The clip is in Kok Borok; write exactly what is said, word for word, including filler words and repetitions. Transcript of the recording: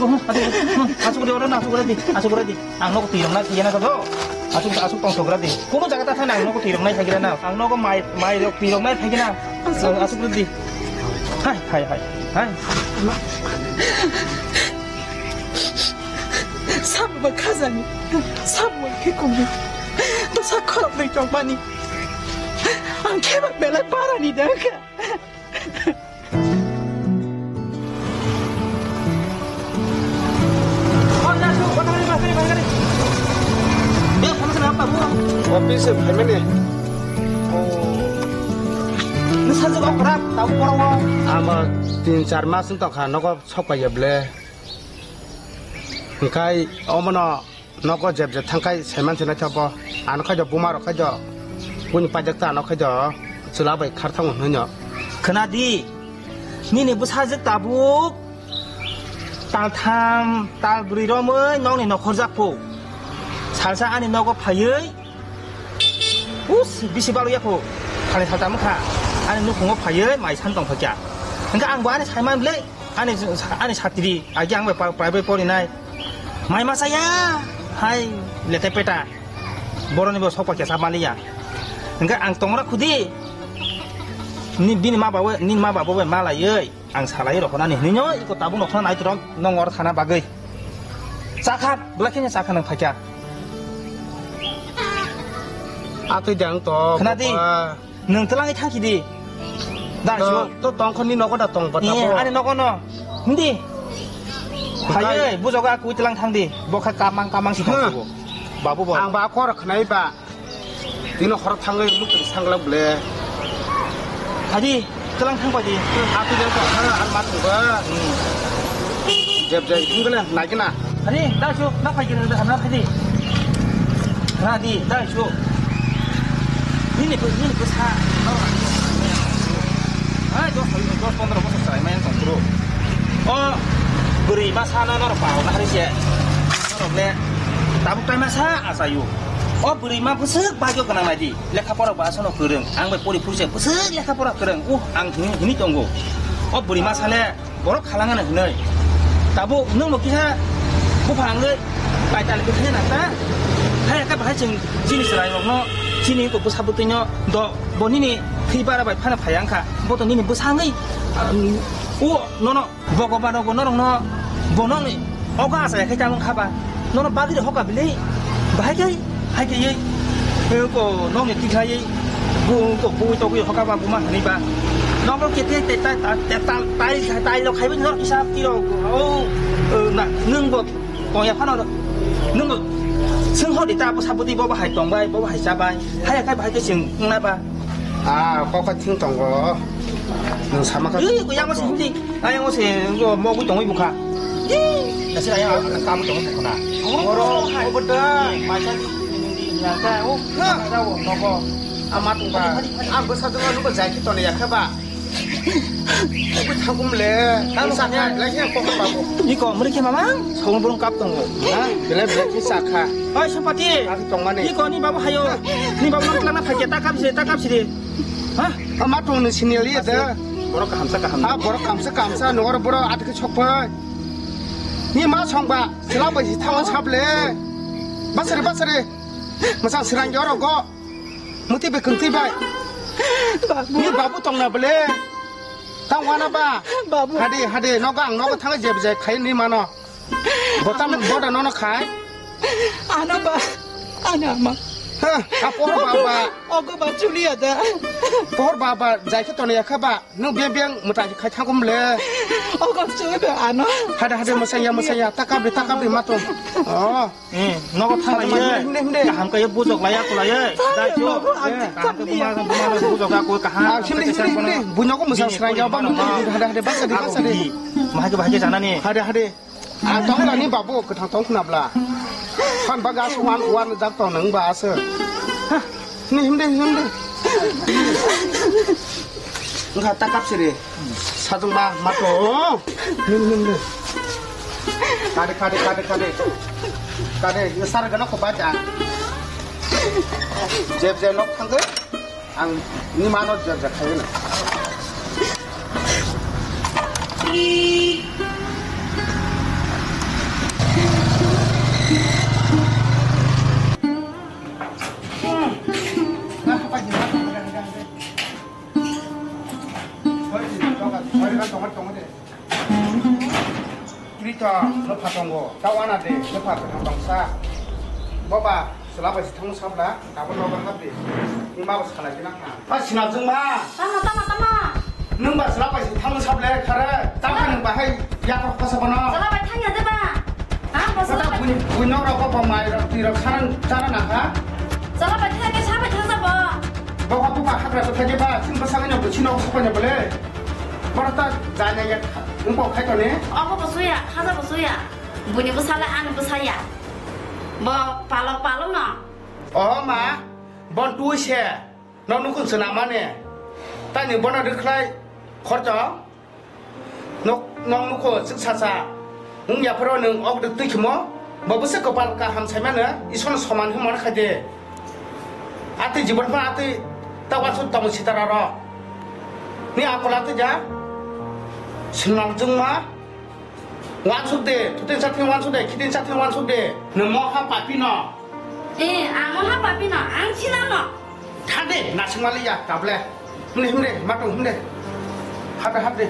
Iko, hmm, ati, hmm, asuk di, ora na, asuk di, asuk di. Ang nogo twi rok nai phaikhe na kado. Asuk, asuk tong sogra di. Kuno jaga ta thani ang nogo twi rok nai phaikhe na. Ang nogo mai, mai rok twi rok nai phaikhe na. Asuk. Ang asuk di. Hai, hai, hai. Hai. Sabo ba khajani. Sabo ba khe kumi. To sa khorok nai tong mani. Ang khe ba belai para ni dang kha. Office se phaimani. Nwsajwk o kwrak tabuk borok o. Abo tin char mas wng tongkha nogo sok paiya ble. Hwnkhe omono nogo jeb jeb thangkhai saiman se naithogo. Ano khajo buma rok khajo buini paijak ta ano khajo chwla bai khar thango hwnwi no. Khna di, nini bwsajwk tabuk tal tham tal bwrwi romwi nokni nokhorjak phu. Salsa ani nogo phaiwi, us, bisi balwi yakho. Thani saltam wngkha. Ani nukhungo phaiwi mai san tong phaikha. Hwnkhe ang bo ani saiman ble. Ani, ani satri, agi ang bai pa-, private porinai. Mai masa ya, hai, lete peta. Boroni bo sokpa kesa maliya. Hingke ang tongra khudi. Ni bini ma babu, ni ma babu bai malaioi. Ang salai rokho nani hinoi, iko tabuk nokha nai torok, nong or thana bagwi. Chakha, bwlai kheno chakha nang phaikha. Atwi dang to, Khna di. Baba. Nwng twlangwi thangkhi di. Da, to, sibo. To tongkhorni nogo da tong bata Eh, bo. Ani nogo no. Hindi. Bukai. Hai, bujogo aku tlang thang di. Bo kha kamang kamang si Hmm. Tong. Babu bo. Ang ba kor khnai ba. Tino khorok thangwi mukti sanglak ble. Hadi, tlang thang ba di. Aku jeng ko ha almat ba. Hmm. Jeb jai hingle nagina. Ani, da su, na phai gina da na phai di. Na di, da su. Nini ko, nini ko sa. Ai, dos, dos pondro bosor sai mai tong bro. O bwrwi ma sa no no pa na hari se. No le. Tabuk tai ma sa asayu. O bwrwi ma bwswk bagyo gwnang nai di. Lekha pora ba sono kwrwng. Ang bai pori phuru se bwswk lekha pora kwrwng. Uh, ang hini, hini tongo. O bwrwi ma sa le. Borok khalangano hinoi. Tabuk nwng bo kisa buphang wngwi kaital khe thangya nang ta. Hai khe bahai chwng chini chwrairokno chini kok bwsa bwtwino do bo nini thwi bara bai phano phai wngkha. Bo to nini bwsa wngwi, um, o nono bogo ba nogo norokno bo noni ogo achai khe tamo wngkha ba. Nono bagwi rok hoka bili bahai khe hai khe yei, eh, ko nokni tikhlaiwi bu ko bui togwi hoka ba buma hinwi ba. Nokno kete te ta ta te ta tai tai lo khaiwi nor kisa tiro o Na, nwng bo tongya phano, nwng bo swng hor di ta, bo sabudi, bo bo hai tong bai, bo bo hai cha bai. Haya khai bahai khe chwng wngna ba. Ah, kok thing tongo. Nwng sama kha. Ui, ko yang se hindi. Ayang se go mo gu tongwi bukha. Ih, nasi ayang ka mo tongwi bukha na. Oro, hai bo dai, mai cha di, ya ka, o, na, na, o, nogo. Ama tong ba. Ang bo sa dong, ano ba jai ki tone ya kha ba. Ui, thangkum le. Ang sa kha, lai khe kok ba bo. Ni ko, muri khe mama, song burung kap tongo. Ha? Bele, bele ki sa kha. Oi, Sampati. Ang tong mani. Ni ko, ni babu hayo. Ni babu nang klana phai khe, ta kap si, ta kap si de. Ha? Ama tong ni sini liya da. Borok kaham sa kaham. Ha, borok kaham sa kaham sa, nor borok adik sok pai. Ni ma song ba, sila ba si thango sable. Basari, basari. Masang sirang joro go. Muti be kengti bai. Babu. Ni babu tong na bele. Tang wana ba. Babu. Hade, hade, nogo ang nogo thang je je khai ni mano. Botam boda nono khai. Ano ba. Ano ama. Ha, a pohor ba ba. Ogo ba chulia da. Pohor ba ba jai khe tone ya kha ba. Nwng beng beng mwtai khai thangkum le. Ogo chwbe ano. Hade hade mwsaya mwsaya takabri takabri mato. Oh. Eh, nogo thang Hade ye. Hade hade. Kaham kaya bujok laya kulai ye. Dai jo. Babu, ang Eh, kaham kaya buma buma bujok aku kaham. Ah, himde himde himde. Bunyoko mwsang srang ya bang himde hade hade basa de basa de. Mahai ke bahai ke jana ni. Hade hade. Ah, tong la ni babu, kwthang tong khna bla. Phan ba gas wan, wan jak tong nang ba ase. Ni himde, himde. Engkha takap siri. Sajung ba, mato. Him, him, him. Kade, kade, kade, kade. Kade, ngesar gana ko baja. Jeb, jeb, nok thangke. Ang ni mano jeb jeb khayo na. Ri to, no pha tongo. Ta wana de, no pha kwthang tongsa. Boba, chwla bai se thangma sabla, tabuk nogo hap de. Ni ma bo salai gina kha. Ba sinajwng ma. Tama, tama, tama. Nwng ba chwla bai se thangma sable khare. Tama nwng bahai yakro khosa bono. Chwla bai thangya de ba. Ha, bo chwla bai. Bui, bui nok rok bo mai rok twi rok sanan chana na kha. Chwla bai thangya ke sa bai thangsa bo. Bo ha bu ba hagra bo thangya ba, sin bo sangai no bo sin no bo bole. Boro ta jai na ya, wngkok khai toni. Obo bo suya, khaja bo suya. Buini bwsala ani bwsaya. Bo palok palok no. O ma, bon tui se. Nok nukun swnam mani. Tani bono rwkhlai khorcho. Nok, nok nuko chwksa sa. Wngya phoro nwng ok dwk twi khimo. Bo bwswk kwpal kaham sai mano. Isorno soman hwnwi mano khai de. Atwi jibon phano atwi ta wansuk tamo sitara rok. Ni akol atwi ja. Swnam jwngma. Wansuk de, thutin sathini wansuk de, khitin sathini wansuk de. Nwng moha papi no. Eh, ang moha papi no, ang sinam no. Thade, nasing mali ya, table. Himde, himde, matung himde. Hapde, hapde.